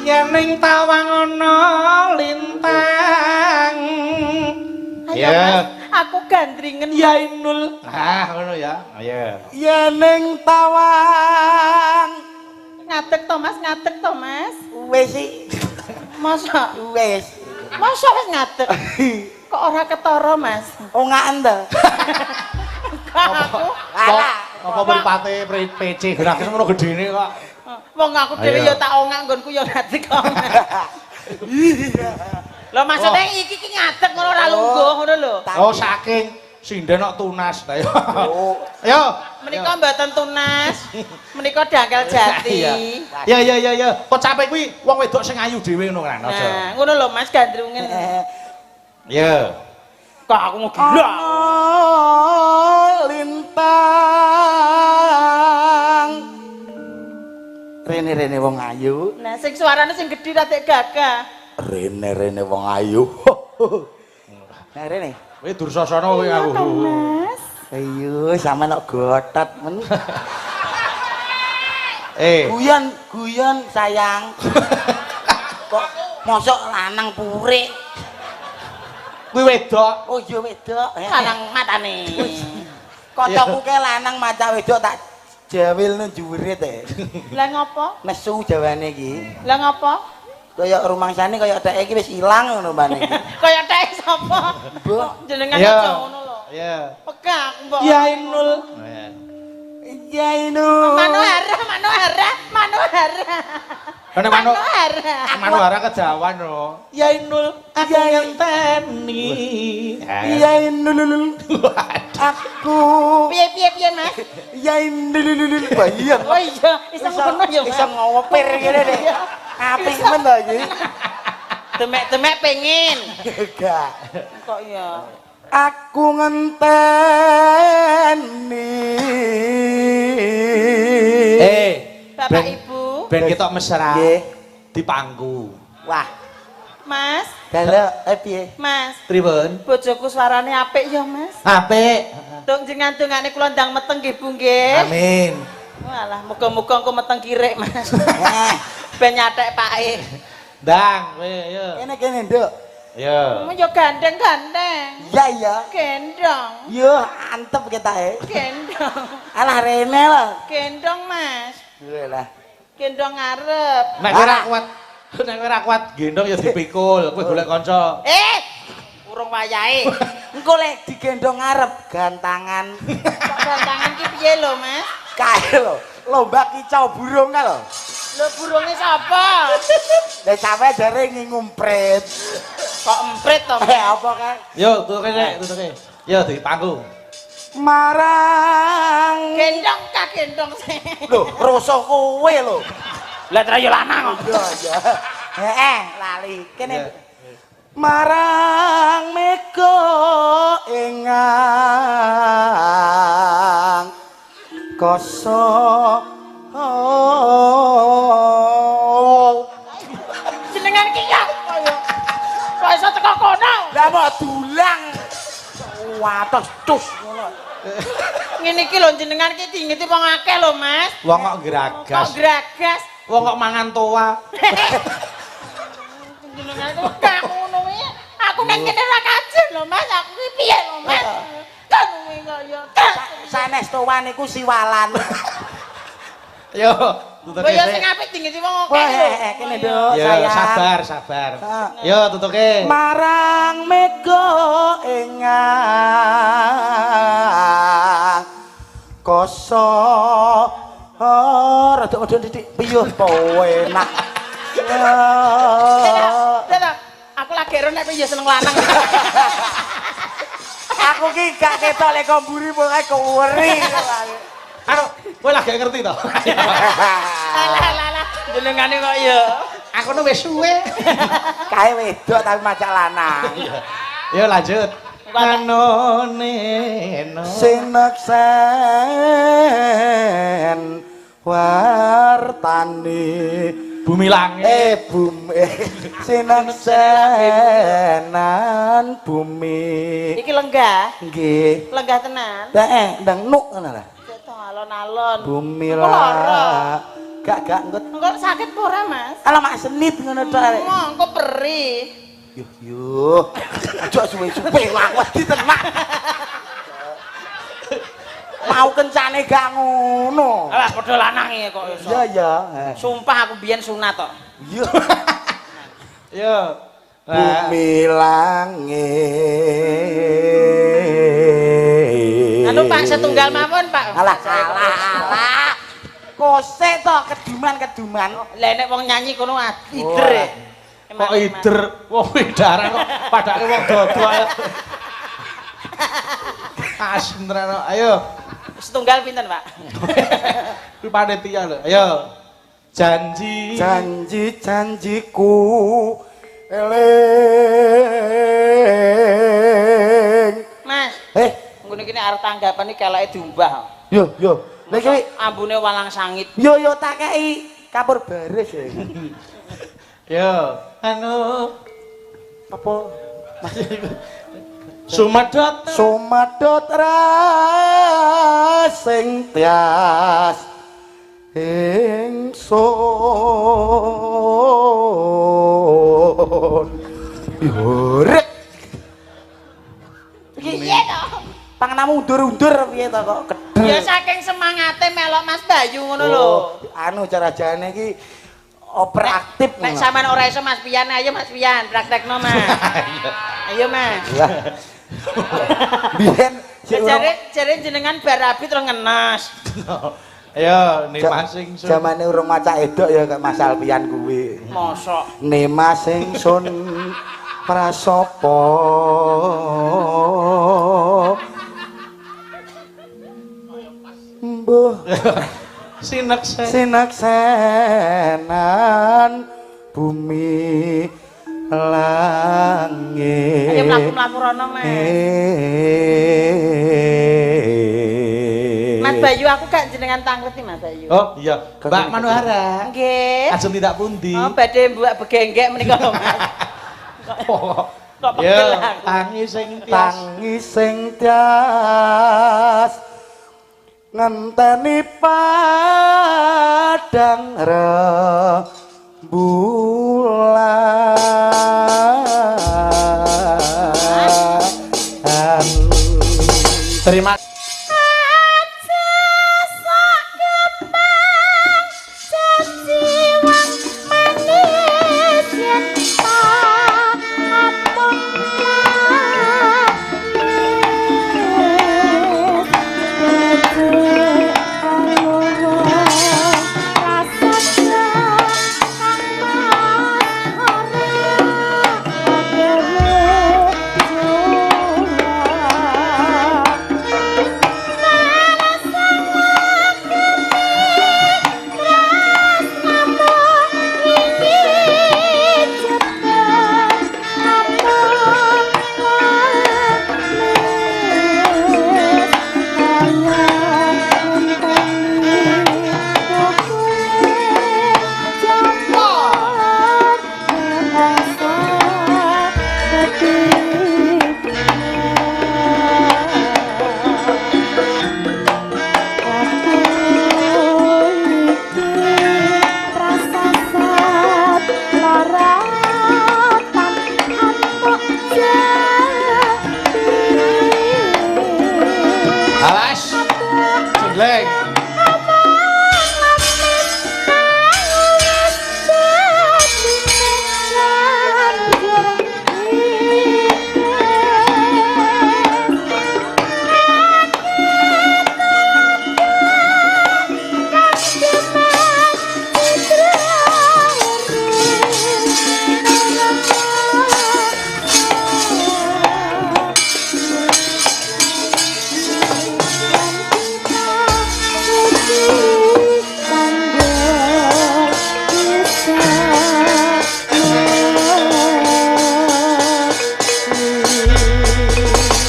Yen ning tawang ana lintang. Ayo Mas, aku gandringan. Ya Inul. Ah, ngono ya. Ayo. Yen ning tawang. Ngadeg to Mas, ngadeg to Mas. Wis sih. Masa Wis. masa wis ngadeg. Kok ora ketara Mas? Ongaken to. Kok aku Alah. Apa mripate PC gerak ngono gedene kok. Wong aku dhewe Ayo. ya tak ongak nggonku ya ngadeg kok. Lho maksudnya iki ki ngadeg ngono ora lungguh ngono lho. Oh, saking sinden kok tunas ta yo. Oh. Ayo. Menika mboten tunas. Menika dangkel jati. Ya ya ya ya. Pocape kuwi wong wedok sing ayu dhewe ngono kan aja. Nah, ngono lho Mas gandrungen. Ya. Kok aku mau gila. Ana lintang. Rene-rene wong ayu. Nah, sing suarane sing gedhi rada gagah. Rene-rene wong ayu. Nah, rene. Kowe Dursasana kowe aku. Mas. Ayo, sampean kok gotot men. Eh, Guyon, guyon sayang. Kok mosok lanang purik. Kuwi wedok. Oh iya wedok. Lanang matane. Kancaku ke lanang macak wedok tak jawilno jurit e. Lah ngopo? Nesu jawane iki. Lah ngopo? Kaya rumangsane kaya dhek iki wis ilang ngono mbane iki. Kaya tek sapa? Mbok. Jenengan Iya. aja ngono lho. Iya. Pegah aku mbok. Ya Inul. Iya Inul. Manohara, Manohara, Manohara. Nek manuk Manohara. Manohara kejawan no. Ya Inul, aku ngenteni. Iya Inul. Aku. Piye piye piye Mas? Iya Inul. Wah iya. Oh iya, iso ngono ya Mas. Iso ngopir ngene deh. Apik men to iki. Demek-demek pengen. Gak. Kok iya. Aku ngenteni. Eh, Bapak ben- Ibu, Ben ketok mesra. Nggih. Dipangku. Wah, Mas, dalek piye? Mas. Pripun? Bojoku suarane apik ya, Mas. Apik. Dong jenengan dongane kula ndang meteng nggih, Bu nggih. Amin. Walah, muga-muga engko meteng kirik, Mas. Eh, Ben nyatek pake. Ndang, kowe ayo. kene kene, Nduk. Yo. Yo gandeng-gandeng. Iya iya. Gendong. Yo antep ketoke. Gendong. Alah rene lho. Gendong, Mas. Lah. Gendong ngarep. Nek kowe ora kuat, nek kowe ora kuat gendong ya dipikul, kowe golek kanca. Eh, urung wayahe. Engko lek digendong ngarep gantangan. Kok gantangan ki piye lho, Mas? Kae lho, lomba kicau burung kae lho. Lho burunge sapa? Lah sampe jare ngumpret. Kok emprit to? Eh apa kae? Yo, tutuke sik, tutuke. Yo dipangku. Marang Gendong ka gendong sih. lho, rusuh kowe lho. Lah tra yo lanang kok. Iya, iya. Heeh, lali. Kene. Marang mega engang koso. Jenengan ki ya kaya kok iso teko kono. Lah mau dulang. Watos cus ngono. Ngene iki lho jenengan ki dingeti wong akeh lho, Mas. Wong kok Kok gragas. gragas. Wong kok mangan toa. Jenengan kok gak ngono kuwi. Aku nang kene ora kajen lho, Mas. Aku ki piye lho, Mas? Kan kuwi kaya Sanes towa niku siwalan. Yo, tutuke Kaya sik. sing apik dingeti wong akeh Wah, lho. kene Nduk, Yo, sayang. sabar, sabar. Ah. Yo, tutuke. Marang mega engang koso rada medhun titik piyuh enak. Dadah, aku lagi ero nek kowe ya seneng lanang. Aku ki gak ketok lek kok mburi pokoke keweri. Anu, kowe lagi ngerti to? Alah alah alah, jenengane kok ya. Aku nu wis suwe. Kae wedok tapi macak lanang. Yo lanjut. Anone no. Sineksen wartani Bumi langit. Bumi sineksenan bumi. Iki lenggah, Nggih. lenggah tenan. Lah ndang nuk ngono lah. Jatuh alon-alon. Bumi Aku lara. Gak gak engko. Engko sakit apa ora, Mas? Alah mak senit ngono tok arek. Mongko perih. Yuh yuh. Aja suwe-suwe aku wedi tenan. Mau kencane gak ngono. Alah padha lanang iki kok iso. Iya ya. Sumpah aku biyen sunat kok. Iya. Yo. Bumi langit. Anu Pak setunggal mawon, Pak. Alah alah alah. Kose to keduman-keduman. Lah nek wong nyanyi kono ider. E. Kok ider? Wong widaran kok padake wong dodol. Asem tenan. Ayo. Setunggal pinten, Pak? Kuwi panitia lho. Ayo. Janji. Janji-janjiku eling. Mas, ngene iki arep tanggapan iki keleke diumbah. Yo yo. Lha iki ambune walang sangit. Yo yo tak kei kapur baris ya. Yo, anu apa? Sumedhot sumedhot rasing tias ingsun. Yorek. Iki piye to? Pangenamu undur-undur piye to kok kedhe. Ya saking semangate melok Mas Bayu ngono lho. Anu cara jane iki operaktif. Nek sampean ora iso Mas Pian, ayo Mas Pian praktekno Mas. Ayo Mas. Biyen jare jenengan bar rabi terus ngenes. Ayo Nimas ingsun. Jamane urung macak edok ya kok Mas Alpian kuwi. Mosok. Nimas ingsun prasapa. Mbuh. Sineksen. Sineksenan bumi langit. Ayo mlaku-mlaku rono, Mas. Mas Bayu aku gak jenengan tangleti Mas Bayu. Oh iya, Mbak Manohara. Nggih. Ajeng tindak pundi? Oh, badhe mbuak begenggek menika lho, Mas. Kok pegel aku. Tangi sing tias. Tangi sing tias. Ngenteni padang rembulan. Terima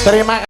Terima